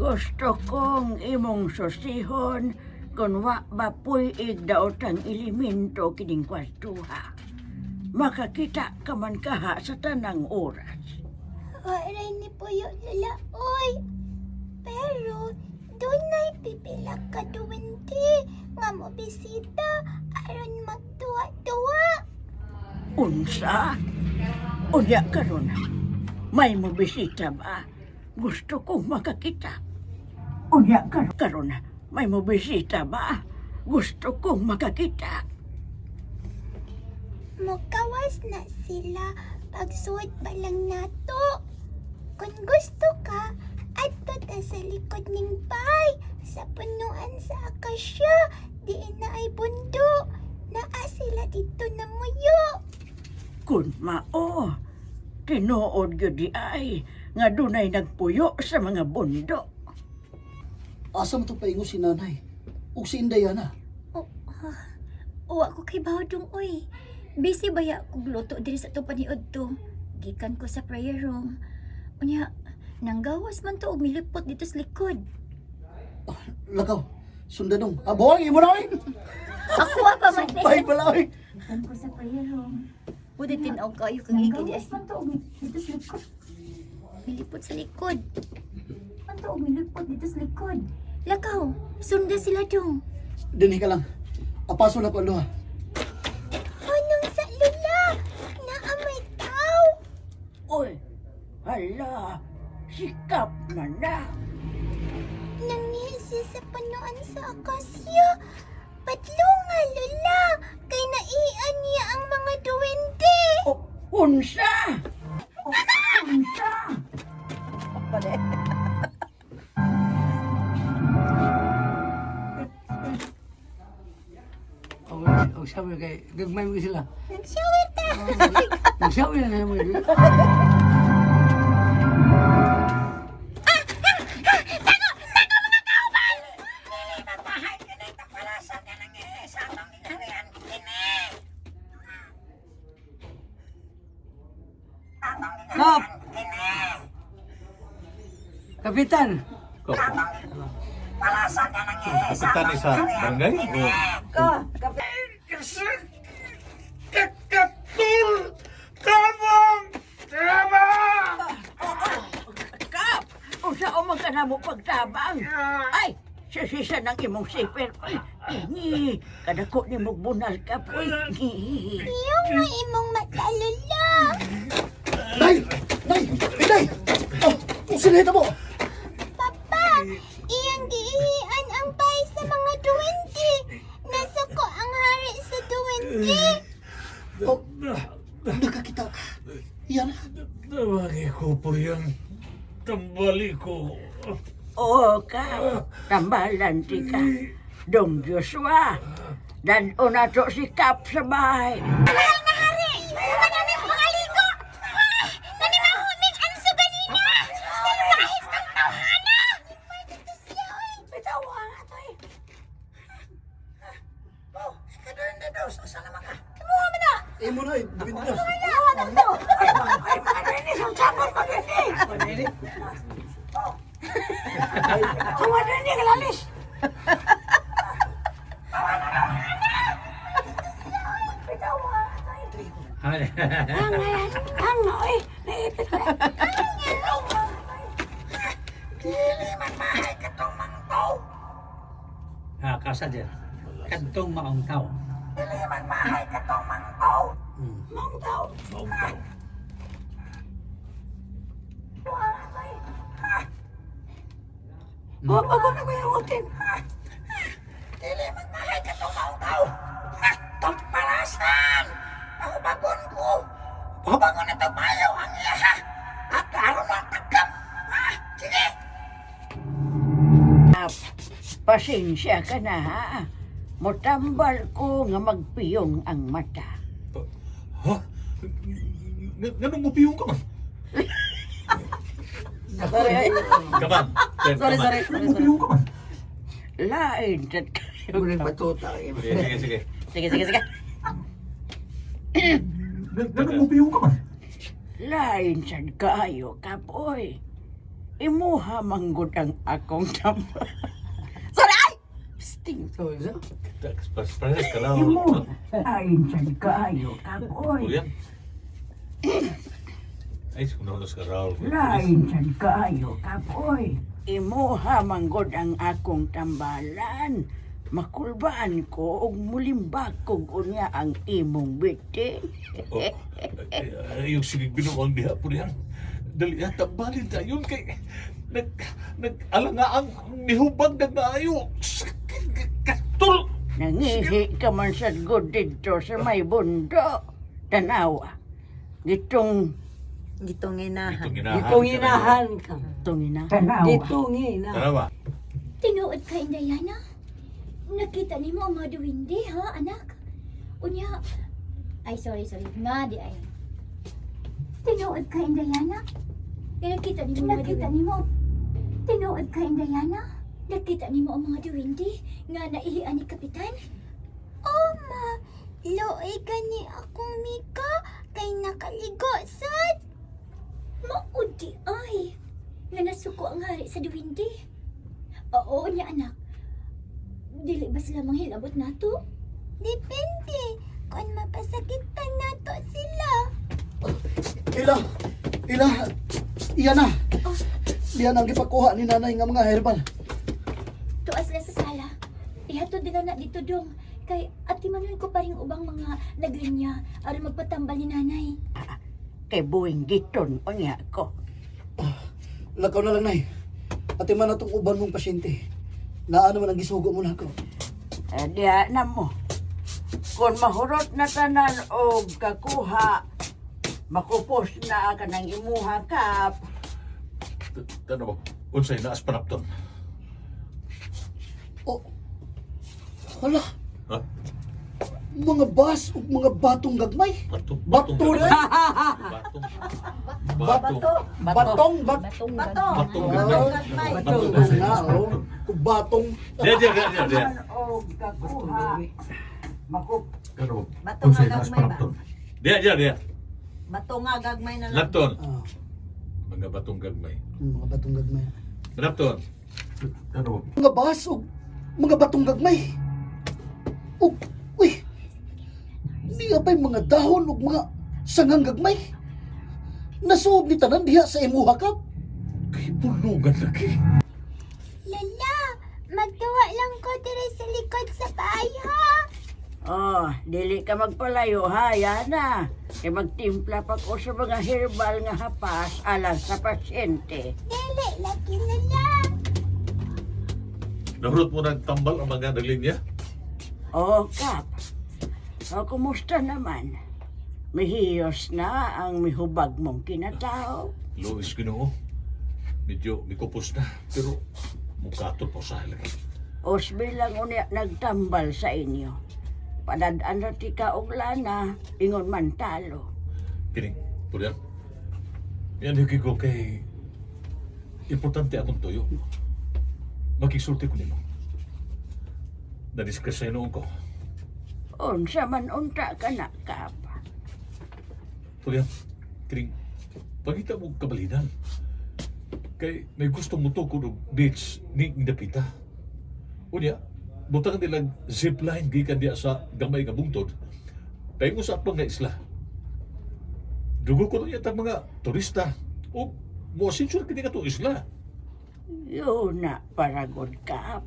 Gusto kong imong susihon kung wa ba puy-ig daotang elemento kining kwartuha. Makakita ka man kaha sa tanang oras. Waray ni Puyo, Lola, oy. Pero, dunay pipila ka duwende nga mo bisita aron magtuwa-tuwa. Unsa? Unya karon. May mobisita ba? Gusto kong makakita. Unya karon. May mobisita ba? Gusto kong makakita. Mukawas na sila pagsuot pa lang nato. Kung gusto ka, adto ta sa likod ning bay, sa punuan sa akasya, diin na ay bundo. Naa sila dito na muyo. Kun mao, tinuod gyud di ay nga dunay nagpuyo sa mga bundok. Asa mo to paingo si nanay? Ug si Inday ana. Oh, ah, uwa ko kay Bawdong, oy. Busy baya kog luto diri sa atong paniud to. Gikan ko sa prayer room. Unya, nanggawas man to og milipot dito sa likod. Lakaw. Sundanong. Aboy imo na oy. Ako pa man. Sumpay pala oy. Gikan ko sa prayer room. Pwede tinaw kayo kang higid. Nanggawas man to og dito sa likod. Milipot sa likod. Man to og milipot dito sa likod. Lakaw, sunda sila dong. Dinhi ka lang. Apaso na ko ang duha. Anong sa lula? Naa may tao. Oy, hala, sikap man na. Nangisi sa punuan sa akasya. Patlunga, lula. Kay naian niya ang mga duwende. O, unsa? O, unsa? O sabi kay gagmay mo sila. Nag-shower ta. Magsabi na sila mo. Kap! Kapitan! Kapitan ni sa barangay? O, Kakatul! Tabang! Tabang! Kap, unsa o man ka na mo pagtabang? Ay, sisisa ng imong siper. Ay, ingi, kadako ni mo bunal ka po. Ngi. Iyong nga imong mata, lula. Nay! Nay! Inday! Oh, unsa na mo? Papa, iyang giihian ang bay sa mga duwende. Nasuko ang hari sa duwende. Oh, nakakita ka. Yan. Tawagi ko po yan. Tambali ko. Oo, Kap, tambalan ti ka. Dong Joshua, dad-o na to si Kap sa bahay. Mahal nga hari! Kanami mga ligo! Ah, Nanimahuming ang suganina! Salwahis ng tawhana! Dito siya, oy! Bitaw nga to eh. Oh, kadoon na daw, sa naman ka. Kumuha mo na! Imo na, eh, 22. Wala, wala to! Ay, mga dini, sa sabon pa dini. Mga dini, kalalis. Ang, oy, naipit ko. Dili man mahay katong mangtaw. Ah, kasa dyan. Kantong maong tao. Dili man mahay katong mangtaw. Mangtaw. Mangtaw. Oh, bago na ko yung utin. Dili man mahay katong mangtaw. Tamparasan! Pahubagon ko. Pahubagon na ito bayaw ang iya ha. At aron ang takam. Ha? Sige. Pasensya ka na ha. Mutambal ko nga magpiyong ang mata. Ha? Nganong mupiyong ka man? Sorry. Kaman. Sorry, sorry. Nganong mupiyong ka man? Lain sad kayo. Muna batuta. Sige, sige, sige. Sige, sige, sige. Nganong mupiyong ka man? Lain sad kayo, kapoy. Imuha manggod ang akong tambal. Sorry, ay! Sting. Sorry, sir. Parehas ka lang. Imo, ayon sad kaayo, Kap, oy. Puryan. Ay, kunalos ka Raul. Lain sad kaayo, Kap, oy. Imuha manggod ang akong tambalan. Makulbaan ko og mulimbak kog unya ang imong bitin. Oh, ay, ay, yung sige binuang diha po yan. Dali ha, tambalin tayo kay nag nag-alanga ang nihubag nagmaayo. Katul! Nangihi ka man sad gud didto sa may bundo. Tanawa. Gitong Gitunginahan. Itong inahan. Gitunginahan ka. tungina. Tanawa. Gitungina. Tanawa. Tinuod ka, Indayana? Nakita nimo ang mga duwende, ha, anak? Unya, ay, sorry, sorry. Nga di ay. Tinuod ka, Indayana? Nakita nimo ang mga Nakita nimo. Tinuod ka, Indayana? Nakita nimo ang mga duwende nga naihian ni Kapitan? Oh, ma. Luoy gani akong Mika kay nakaligo sad. Maud di ay. Nga nasuko ang hari sa duwende. Oo niya, anak. Dili ba sila manghilabot nato? Depende kung mapasakit pa nato sila. Ila! Ila! Iya na! Diyan ang gipakuha ni nanay nga mga herbal. Tuas lang sa sala. Ihatod nila na dito dong. Kay atimanon ko pa rin ubang mga naglinya aron magpatambal ni nanay. Kay buwing giton unya ko. Lakaw na lang, nay. Ate man atong uban mong pasyente. Naa naman ang gisugo mo na ako. Eh, diha na mo. Kung mahurot na tanan og kakuha, makupos na ka ng imuha, Kap. Tanawa. Unsay naas panapton. Oh. Hala, Ha? mga bas ug mga batong gagmay. Batong. Bato na. Batong. Batong. Batong, bat Bato. Batong Ah, gagmay. Batong na, oh. Kung batong. Diya, diya, diya, diya, diya. Og kakuha, makup Tanawa. Bato nga Unsay naas gagmay ba? panapton. Diya, diya, diya. Bato nga gagmay na lang. Lapton. Ah, Mga batong gagmay. mga batong gagmay. Lapton. Tanawa. Mga bas ug mga batong gagmay. Ug uy. Niya pa'y mga dahon ug mga sangang gagmay. Nasuob ni tanan diha sa imuha kap. Kay bulugan lagi. Lola, magduwa lang ko dire sa likod sa bahay ha. Oh, dili ka magpalayo ha, yana. Kay magtimpla pa ko sa mga herbal nga hapas alang sa pasyente. Dili lagi Lola. Nahurot mo nagtambal ang mga naglinya? Oh, Kap. Oh, kumusta naman? Mihiyos na ang mihubag mong kinatao. Luis Ginoo. Medyo mikupos na, pero mukato pa sa lagi. Osbi lang unya nagtambal sa inyo. Padad-an ra ti ka og lana, ingon man talo. Kining, Pulyan. Yan higi ko kay importante akong tuyo. Makisulti ko nimo. Nadiscuss sa noon ko. Unsa man unta ka na, Kap. Pulyan, kining, pagita mo kabalinan. Kay may gusto mo to og beach ni Indapita. Unya, butang nilang zipline gikan diya sa gamay nga bungtod. Paingon sa atbang nga isla. Dugo ko niya tag mga turista o mo sensor kini katong isla. Yun na, paragod, Kap.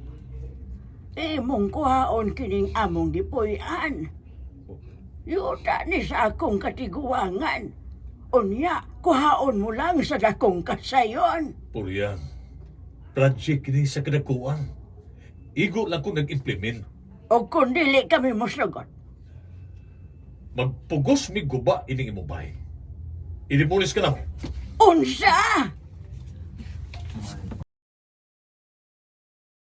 Imong kuhaon kining among gipuy-an. Yuta ni sa akong katiguangan. Unya, kuhaon mo lang sa dakong kasayon. Puryan. Project kini sa kadakuan. Igo lang ko nag-implement. O kung dili kami mosugot, Magpugos mi guba ining imong bahay. Inimulis ka na. Unsa?